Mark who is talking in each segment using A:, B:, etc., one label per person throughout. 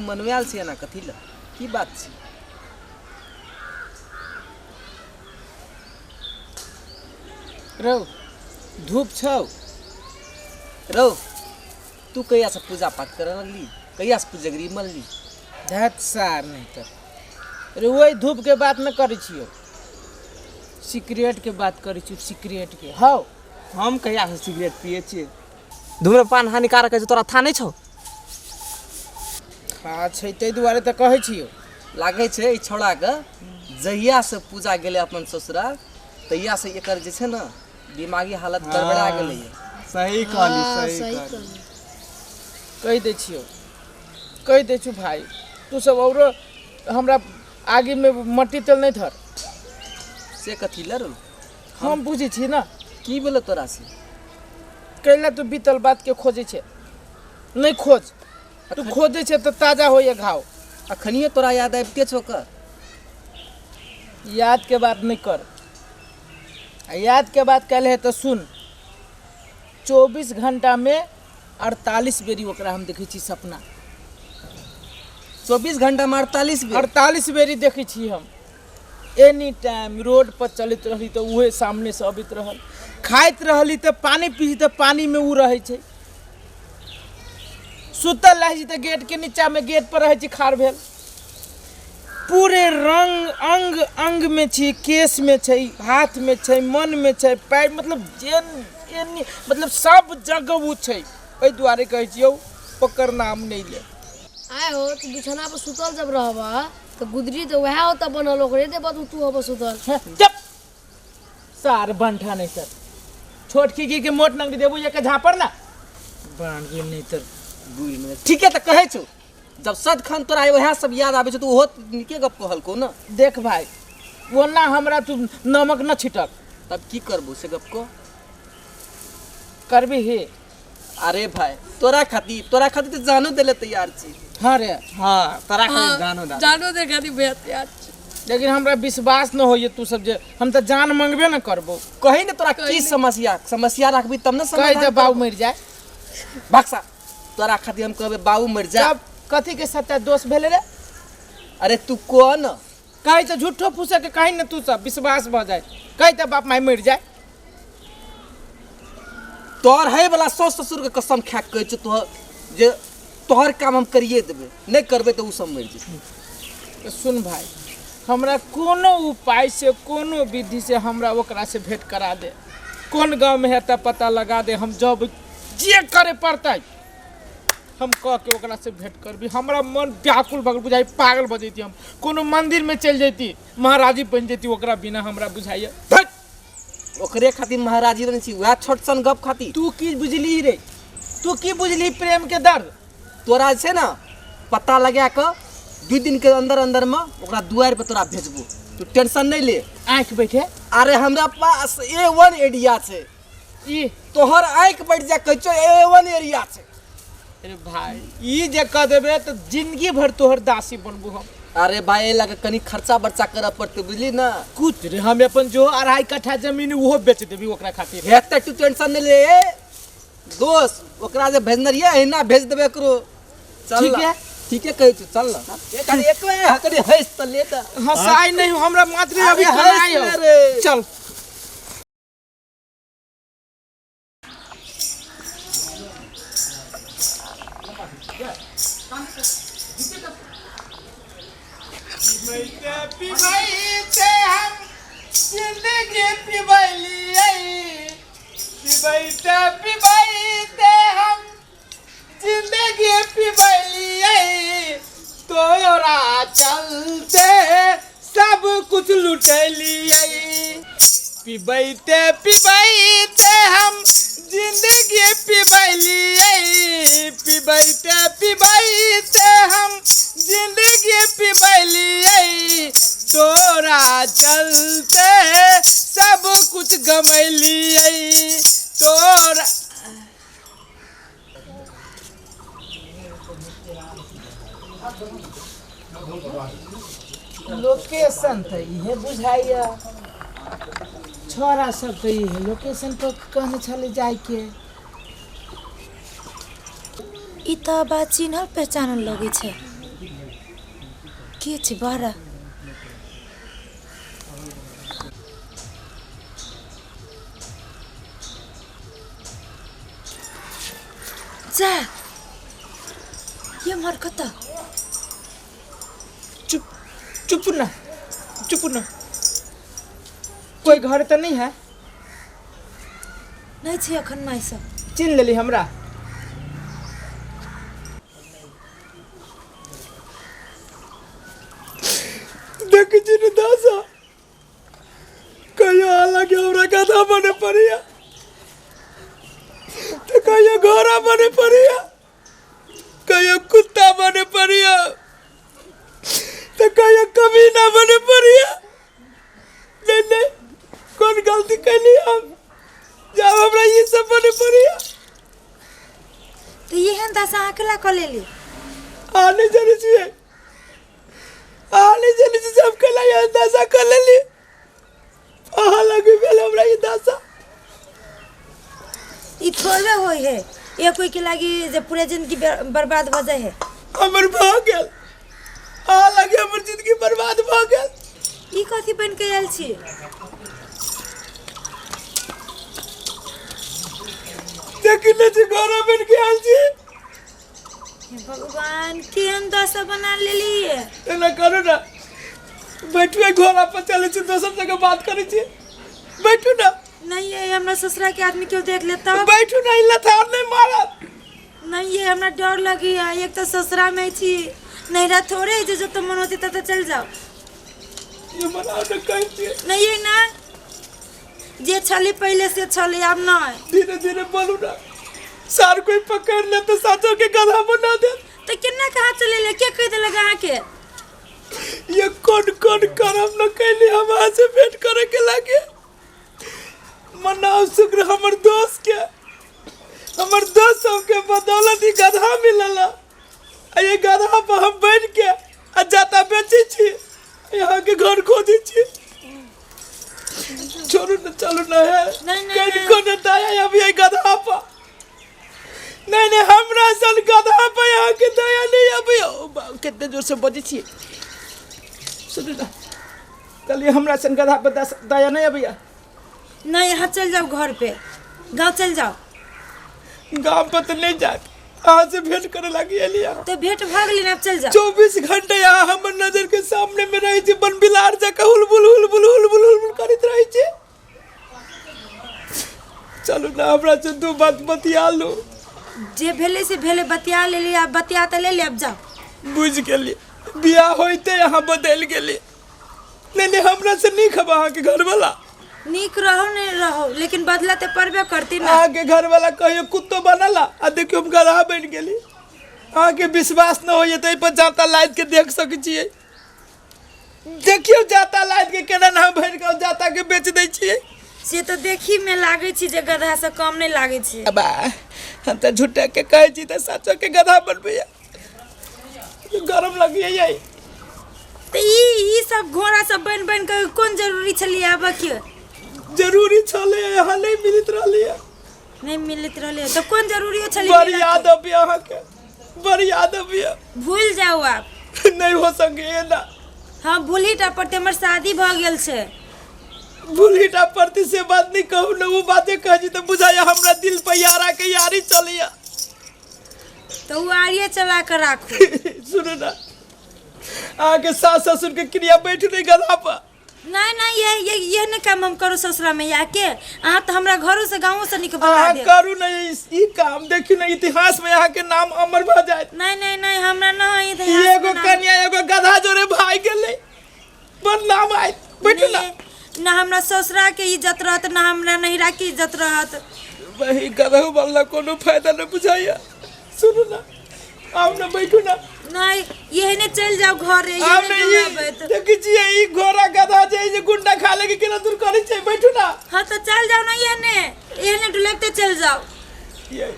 A: मनवायल छै एना कथी लए की बात छै
B: रौ धूप छौ
A: रौ तू कहियासँ पूजा पाठ करऽ लगली कहियासँ पुजगरी मनली
B: धत सार नहीं तर अरे वही धूप के बात न करै छियौ सिगरेट के बात करै छियौ सिगरेट के हौ
C: हम कहियासँ सिगरेट पियै छियै धूम्रपान हानिकारक है तोरा था नहि छौ
B: था छै ताहि दुआरे तऽ कहै छियौ
A: लागै छै ई छौड़ाके जहियासँ पूजा गेलै अपन ससुराल तहियासँ एकर जे छै ने दिमागी हालत गड़बड़ा गेलैए
C: सही कहली
D: हाँ,
C: सही
D: सही
C: कहली
D: कहली।
B: कहि दै छियौ कहि दै छियौ भाय तू सब औरो हमरा आगेमे मट्टी तेल नहि धर
A: से कथी लए रौ
B: हम बुझै छी ने
A: की भेलै तोरा से
B: कैला तू बीतल बातके खोजै छै नहि खोज तू खोजै छै तऽ ताजा होइए घाव
A: अखनिए तोरा याद आबिते छौ ओकर
B: यादके बात नहि कर आ यादके बात कयल है तऽ सुन 24 घंटामे 48 बेरी ओकरा हम देखै छी सपना
A: 24 घंटामे 48 बेर
B: 48 बेरी देखै छी हम एनी टाइम रोड पर चलैत रहली तऽ उहे सामनेसँ अबैत रहल खाइत रहली तऽ पानि पी तऽ पानिमे ओ रहै छै सुतल रहै छी तऽ गेटके नीचाँमे गेट पर रहै छी खाड़ भेल पूरे रंग अंग अंगमे छी केशमे छै हाथमे छै मनमे छै पैर मतलब जे एनी मतलब सब जगह ओ छै एहि दुआरे कहै छियौ ओकर नाम नहि ले
D: आय हो तो बिछौना पर सुतल जब रहबा तो गुदरी तो वएह होता बनल ओकरे दे बस तू होबा सुतल
B: चुप सार बंठा नहीं सर छोट खिड़की के मोट नंग देबू एक झापड़ ना बाण गेल नहीं तर
A: बुझि गेलै। ठीके तऽ कहै छौ जब सदखन तोरा वएह सब याद आबै छौ तऽ ओहो नीके गप कहलकौ ने
B: देख भाई ओना हमरा तू नमक न छिटक
A: तब की करबू से गप को
B: करबी ही
A: अरे भाई तोरा खातिर तऽ जानो देले तैयार छी
B: हाँ रे
C: हाँ तोरा खातिर जानो दा
D: जानो दे खातिर भैया तैयार छी।
B: लेकिन हमरा विश्वास न होइए तू सब जे हम तऽ जान मंगबे न करबो
A: कही ने तोरा की समस्या समस्या राखबी तब ने
B: कहि
A: समाधान
B: दे बाबू
A: करबो।
B: मरि जाए
A: बक्सा तोरा खातिर हम कहबै बाबू मरि जा
B: तब कथी के सत्या दोष भेलै रे
A: अरे तू कह न
B: कहै तऽ झूठो फूसे के कही ने तू सब विश्वास भऽ जाए कहि तऽ बाप माय मरि जाए
A: तोहर है वाला सास ससुर के कसम खा के कहै छौ तोहर जे तोहर काम हम करिए देबै नहि करबै तऽ ओ सब मरि जेतै
B: तऽ सुन भाई हमरा कोनो उपाय से कोनो विधि से हमरा ओकरा से भेंट करा दे कोन गाँव में है तऽ पता लगा दे हम जब जे करे पड़तै हम कह के ओकरा से भेंट करबी हमरा मन व्याकुल भऽ गेल बुझाइ पागल भऽ जैती हम कोनो मंदिर में चलि जैती महाराजी बनि जैती ओकरा बिना हमरा बुझाइए
A: धत्! ओकरे खातिर महाराजी बनै छी वएह छोट सन गप खातिर
B: तू की बुझली रे तू की बुझली प्रेम के दर्द
A: तोरा जे छै ने पता लगा कऽ 2 दिन के अंदर अंदर में ओकरा दुआरि पर तोरा भेजबो तू टेंशन नहीं ले
B: आँखि बैठे
A: अरे हमरा पास ए वन एरिया छै
B: ई
A: तोहर आँखि बैठ जा कहै छौ ए वन एरिया छै
B: अरे भाई ई जे कह देबे तऽ जिंदगी भर तोहर दासी बनबू हम
A: अरे भाई एहि लए कऽ कनि खर्चा बर्चा करऽ पड़तै बुझली ने
B: कुछ रे हम अपन जो 2.5 कट्ठा जमीन ओहो बेच देबी ओकरा खातिर
A: हेतै तू टेंशन नहि ले ए, दोस्त ओकरा जे भेजने रहियै अहिना भेज देबै एकरो चल
B: ठीक
A: ना।
B: है।
A: ठीके कहै छी चल ना एक एक बेर कनि हँसि तऽ ले तऽ
B: हंसाई नहीं हमरा मात्र अभी
A: अरे
B: कनाई
A: हँसि
B: हो
A: ले रे।
B: चल पीबैते हम जिंदगी पीबलियै पीबैते पीबैते हम जिंदगी पीबलियै तोरा चलते सब कुछ लुटलियै पीबैते पीबैते हम जिंदगी पीबलियै पीबैते पीबैते हम जिंदगी पीबलियै तोरा चलते सब कुछ गमैलियै तोरा लोकेशन तऽ इहे बुझाइया छोरा सब तऽ इहे लोकेशन पर कहने छलै जाइके
E: ई तऽ बात चिन्हल पहचानल लगै छै के छै बहरा? जा ये मर कतऽ?
B: चुप चुप ना, चुप ना। कोई घर तऽ नहीं है?
E: नहीं छै अखन माय सब।
B: चिन्ह लेली हमरा? देख छी ने दासा, कहियो हालांकि हमरा गधा बने पड़ैया तऽ कहियो घोड़ा बने पड़ैया, कहियो कुत्ता बने पड़ैया तऽ कहियो कमीना बने पड़ैया। नहीं नहीं, कौन गलती कैली हम जब हमरा ये सब बने पड़ैया?
E: तऽ एहन दशा अहाँ केला कऽ लेली?
B: अहाँ नहीं जानै छियै, अहाँ नहीं जानै छियै सब केला एहन दशा कऽ लेली। अहाँ लगे भेल हमरा ई दशा?
E: ई थोड़बे होइ है एक कोई के लागी जे पूरा जिंदगी बर्बाद भऽ जाइ है।
B: हमर भऽ गेल, अहाँ लगे हमर जिंदगी बर्बाद भऽ गेल।
E: ई कथी बनि के आयल छी?
B: देखी ने छी, घोड़ा बनि के आयल छी।
E: हे भगवान, केहन दशा बना लेली।
B: एना करू ने, बैठू एहि घोड़ा पर, चलै छी दोसर जगह बात करै छी, बैठू ने।
E: नहीं ये हमरा ससुरा के आदमी केओ देख लेता।
B: बैठू ने, ई लथार नहीं मारत।
E: नहीं ये हमरा डर लगी है, एक तो ससुरा में छी, नैहरा थोड़े है जे जब मन होती तब चल जाओ।
B: ये मनाओ ने कहै छी।
E: नहीं ये ना जे छली पहले से छली, आब नहीं।
B: धीरे धीरे बोलू ना, सार कोई पकड़ ले तो साचो के गधा बना दे।
E: तो केना कहाँ चले ले, के कह देलक अहाँ के?
B: ये कौन कौन करम न कैली हम अहाँ से भेंट करे के लागे। मनाओ शुक्र हमर दोस्त के, हमर दोस्त सबके बदौलत ई गधा मिलल आ ये गधा पर हम बैठ के आ जाता बेचै छी, यहाँ के घर खोजै छी। छोड़ू न, चलू न है।
E: नहीं, नहीं,
B: कहीं
E: नहीं।
B: कोनो दया अभी ये गधा पर नहीं, नहीं हमरा सन गधा पर यहाँ के दया नहीं अभी। ओ बाप, कते जोर से बजै छी। सुनू ना, कहलिए हमरा सन गधा पर दया नहीं अबैया।
E: नहीं यहाँ चल जाओ, घर पे गाँव चल जाओ।
B: गाँव पर तो नहीं जाए, अहाँ से भेंट करे लागी एलिया।
E: तो भेंट भऽ गेलै ने, आब चल जाओ।
B: 24 घंटा यहाँ हमर नजर के सामने में रहै छै, बनबिलार जकाँ हुलबुल हुलबुल हुलबुल हुलबुल करैत रहै छै। चलू ना, हमरा से दू बात बतिया लू।
E: जे भेलै से भेलै, बतिया लेली, आब बतिया तऽ लेली, आब जाओ।
B: बुझि गेली, बियाह होइते यहाँ बदलि गेली। नहीं नहीं, हमरा से नीक हब अहाँके घरवाला।
E: नीक रहो नहीं रहो, लेकिन बदला तऽ पड़बे करती ना।
B: अहाँके घरवाला कहियो कुत्तो बनला आ देखियो हम गधा बनि गेली। अहाँके विश्वास न होइए तऽ एहि पर जाँता लादि के देख सकै छियै। देखियौ जाँता लादि के केना नाम भरि के जाँता के बेच दै छियै।
E: से तऽ देखी में लागै छी जे गधा से कम नहीं लागै छी।
B: अबा, हम तऽ झूठे के कहै छी तऽ सचो के गधा बनबैया। गरम लगिए यही।
E: तऽ ई सब घोड़ा सब बनि बनि के कोन जरूरी छलै आबऽ के?
B: जरूरी छलै, यहाँ नहीं मिलत रहलै।
E: नहीं मिलत रहलै तऽ कोन जरूरी छलै?
B: बड़ याद अबैया अहाँके, बड़ याद अबैया।
E: भूल जाओ आप।
B: नहीं हो सके ना।
E: हाँ भूलही टा पड़तै, हमर शादी भऽ गेल छै।
B: भूलही टा पड़तै से बात नहीं कहू ने, वो बाते कहै छी तऽ बुझाइया हमरा दिल पर यारा के यारी चलैया।
E: तऽ ओ आरिये चला के राखू।
B: सुनू ना, अहाँके सास ससुर के क्रिया बैठ नहीं गधा पर।
E: नहीं नहीं, ये ये ये नहीं काम हम करू ससुरा में आके। अहाँ तऽ हमरा घरों से गाँवों से निक भगा
B: अहाँ
E: देब।
B: करू नहीं ई काम, देखियौ ने इतिहास में अहाँके नाम अमर भऽ जायत।
E: नहीं नहीं नहीं, हमरा नहीं इतिहास
B: एगो
E: में नाम-
B: कन्या एगो गधा जोरे भाग गेलै, बड़ नाम आयत। बैठू ना।
E: नहीं, ना हमरा ससुरा के इज्जत रहत, ना हमरा नैहरा के इज्जत रहत।
B: वही गधो वाला कोनो फायदा न बुझाइया। सुनू ना, आउ ना, बैठू ना।
E: नहीं यही ने चल जाओ घर रे,
B: आउ
E: यही
B: ने,
E: ने
B: ई
E: डुलाबैत।
B: देखै छियै ई घोड़ा गधा जे जे गुंडा खा लेके केना दूर करै छै। बैठू ना।
E: हाँ तो चल जाओ ना, यही ने यही ने डुलाबते चल जाओ।
B: ये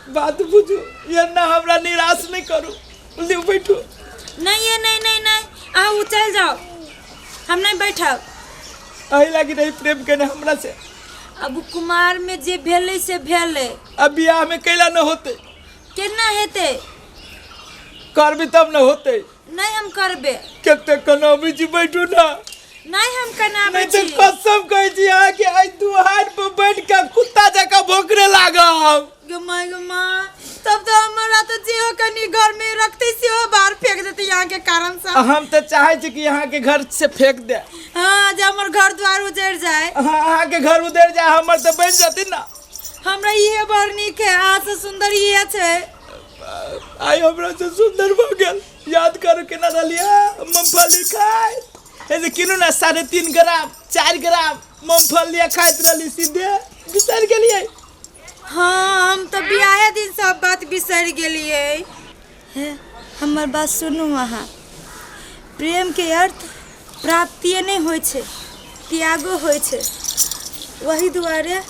B: बात बुझू, ये ना हमरा निराश नहीं करू, लिउ बैठू।
E: नहीं ये नहीं नहीं नहीं, अहाँ चल जाओ, हम नहीं बैठब।
B: एहि लागी नहीं प्रेम केने हमरा से?
E: अब कुमार में जे भेलै से भेलै।
B: अब बियाह में कैला न होते?
E: केना हेतै?
B: करबी तब न होते।
E: नहीं हम करबे।
B: कते कनाबै छी, बैठू ना।
E: नहीं हम कनाबै
B: नहीं तऽ
E: छी।
B: कसम कहै छी अहाँके, आइ दुहार पर बैठ के कुत्ता जकाँ भोकरे लागब।
E: गे माय गे माँ, तब तो हमरा तो जेहो कनी घर में रखते सेहो बाहर फेंक देते यहाँ के कारण से।
B: हम तऽ चाहै छी कि अहाँके घर से फेंक दे।
E: हाँ, जे हमर घर द्वार उजड़ जाए।
B: हाँ, अहाँके घर उधर जाए, हमर तऽ बनि जेतै ना।
E: हमरा इहे बड़ नीक है, अहाँ से सुंदर इहे छै।
B: आइ हमरा से सुंदर भऽ गेल। याद करू केना रहलियै मूँगफली खाइ, ए जे किनू ने 3.5 ग्राम 4 ग्राम मूँगफली खाइत रहली, सीधे बिसरि गेलियै।
E: हाँ, हम तो बियाहे दिन सब बात बिसरि गेलियै। हे, हमर बात सुनू अहाँ, प्रेमके अर्थ प्राप्तिए नहि होइ छै, त्यागो होइ छै। ओहि दुआरे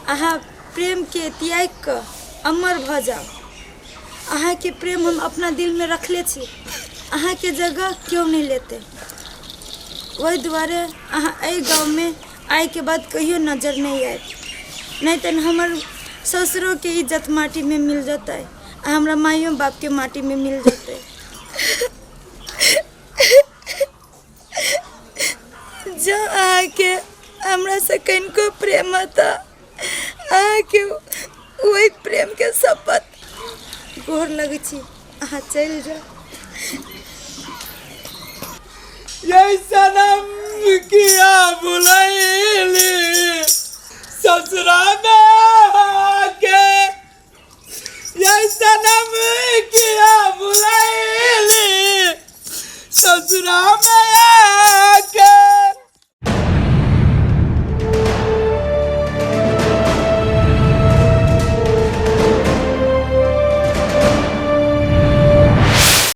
E: अहाँ प्रेमके त्यागि कऽ अमर भऽ जाउ। अहाँके प्रेम हम अपना दिलमे रखले छी, अहाँके जगह केओ नहि लेतै। ओहि दुआरे अहाँ एहि गाँवमे आइके बाद कहियो नजर नहि आयत, नहि तऽ हमर ससुरोके इज्जत माटीमे मिल जेतै आ हमरा माइयो बापके माटीमे मिल जेतै। जँ अहाँके हमरासँ कनिको प्रेम होता, अहाँके ओहि प्रेमके शपथ, गोर लगै छी, अहाँ चलि जाउ।
B: यही सनम।